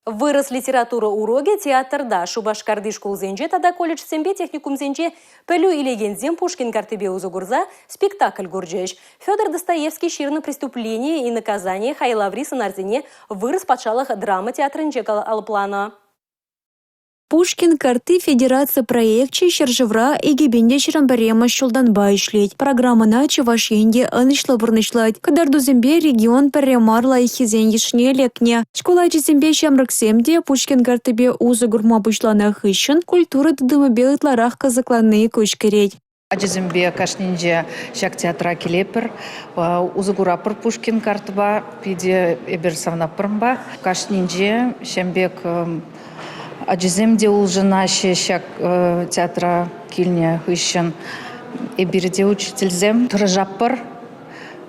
Вырӑс литература урокӗ театрта, Шупашкарти шкулсенче тата колледжсемпе техникумсенче пӗлӳ илекенсем Пушкин карттипе усӑ курса спектакль курчӗҫ. Федор Достоевский ҫырнӑ «Преступление и наказание» хайлаври сӑнарсене Вырӑс патшалӑх драма театрӗнче калӑпланӑ. Пушкин картти федераци проекчӗ ҫӗршывра 2021-мӗш ҫултанпа ӗҫлет. Программӑна Чӑваш Ен те ӑнӑҫлӑ пурнӑҫлать. Кӑтартусемпе регион пӗрре мар лайӑххисен йышне лекнӗ. Шкул ачисемпе ҫамрӑксем те Пушкин карттипе усӑ курма пуҫланӑ хыҫҫӑн культура тытӑмӗпе ытларах кӑсӑкланни куҫ кӗрет. Ачасемпе кашнинче ҫак театра килетпӗр, усӑ куратпӑр Пушкин карттӑпа, питӗ эпир савӑнатпӑр унпа. Кашнинче ҫавӑн пек ачасем те улшӑнаҫҫӗ ҫак театра килнӗ хыҫҫӑн. Эпир те учительсем тӑрӑшатпӑр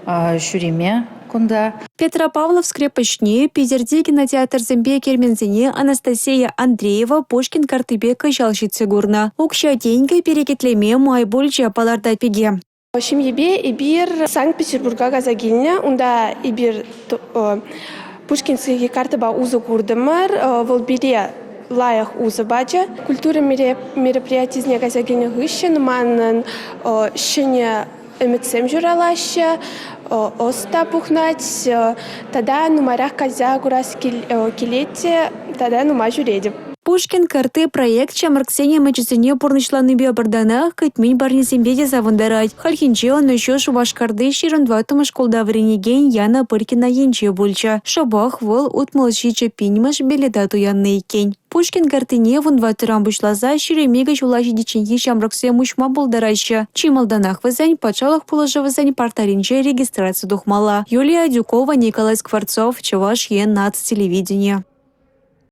ҫӳреме кунта. Петропавловск крепоҫне, Питӗрти кинотеатрсемпе керменсене Анастасия Андреева Пушкин карттипе кӑҫал ҫитсе курнӑ. Укҫа-тенкӗ перекетлеме май пулчӗ, палӑртать пике. Ҫемьепе эпир Санкт-Петербурга кайса килнӗ. Унта эпир Пушкинский картӑпа усӑ куртӑмӑр. Вӑл пире лайӑх усӑ пачӗ. Культура мероприятийӗсене кайса килнӗ хыҫҫӑн манӑн ҫӗнӗ ӗмӗтсем ҫуралаҫҫӗ, ӑс та пухнать, тата нумайрах кайса курас килет те тата нумай ҫӳретӗп. Пушкин картти проект ҫамрӑксен ӗмӗчӗсене пурнӑҫланипе пӗр танах кӗтмен парнесемпе те савӑнтарать. Хальхинче ӑнӑҫу Шупашкарти 24-мӗш шкулта вӗренекен Яна Пыркина енче пулчӗ. Шӑпах вӑл 67 пинмӗш билета туяннӑ иккен. Пушкин карттине 14-ран пуҫласа 22 ҫула ҫитичченхи ҫамрӑксем уҫма пултараҫҫӗ. Чи малтанах вӗсен патшалӑх пулӑшӑвӗсен порталӗнче регистраци тухмалла. Юлия Адюкова, Николай Скворцов, Чӑваш Ен наци телевиденийӗ.